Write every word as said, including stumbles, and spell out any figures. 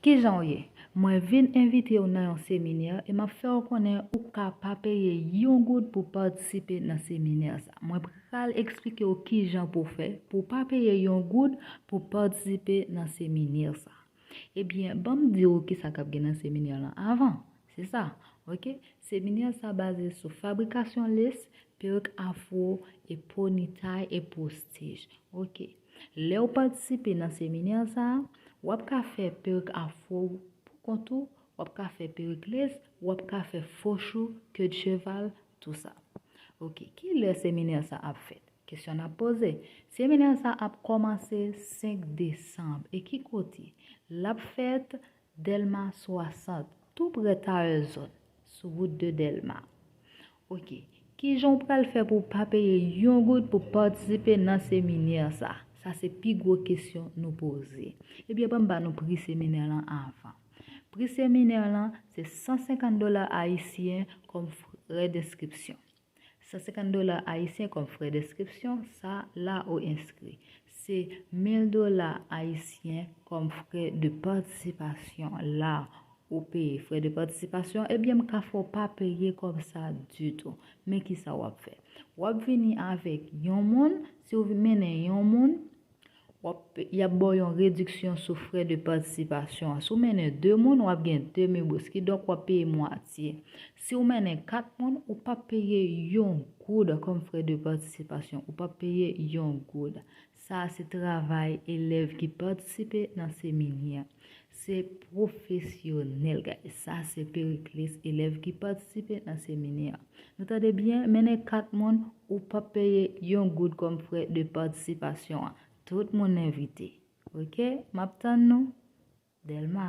Kijan w ye? Mwen vin envite w nan yon seminè e m ap fè w konnen ou ka pa peye yon goud pou patisipe nan seminè sa. Mwen pral eksplike w kijan pou w fè pou w pa peye yon goud pou patisipe nan seminè sa. Ebyen, ban m di w kisa k ap gen nan seminè lan avan. Se sa, oke? Seminè sa baze sou fabrikasyon lès, perik afwo, e ponitay e postij. Oke. Lè w patisipe nan seminè sa, w ap ka fè perik afwo pou kont ou, w ap ka fè perik lès, w ap ka fè fo chou, ke de cheval, tou sa. Oke, kilè seminè sa ap fèt? Kesyon n ap poze. Seminè sa ap kòmanse senk desanm. E ki kote? L ap fèt Dèlma swasant, tou prè Tayèzòn, sou wout de Dèlma. Oke, kijan w pral fè pou w pa peye yon goud pou patisipe nan seminè sa? Sa se pi gwo kesyon nou poze. Ebyen, ban m ba nou pri seminè lan avan. Pri seminè lan se san senkant dola ayisyen kòm frè denskripsyon. San senkant dola ayisyen kòm frè denskripsyon, sa la ou enskri. Se mil dola ayisyen kòm frè de patisipasyon, la ou peye frè de patisipasyon, ebyen m ka fè w pa peye kòb sa ditou. Men kisa w ap fè? W ap vini avèk yon moun, si w mennen yon moun, w ap, y ap ba w yon rediksyon sou frè de patisipasyon an. Si w mennen de moun, w ap gen demi bous, kidonk w ap peye mwatye. Si w mennen kat moun, ou p ap peye yon goud kòm frè de patisipasyon. Ou p ap peye yon goud. Sa a se travay elèv ki patisipe nan seminè. Se pwofesyonèl, guys. Sa se periklis elèv ki patisipe nan seminè. Nou tande byen, mennen kat moun, ou p ap peye yon goud kòm frè de patisipasyon an. Tout moun envite. Oke? M ap tann nou. Dèlma.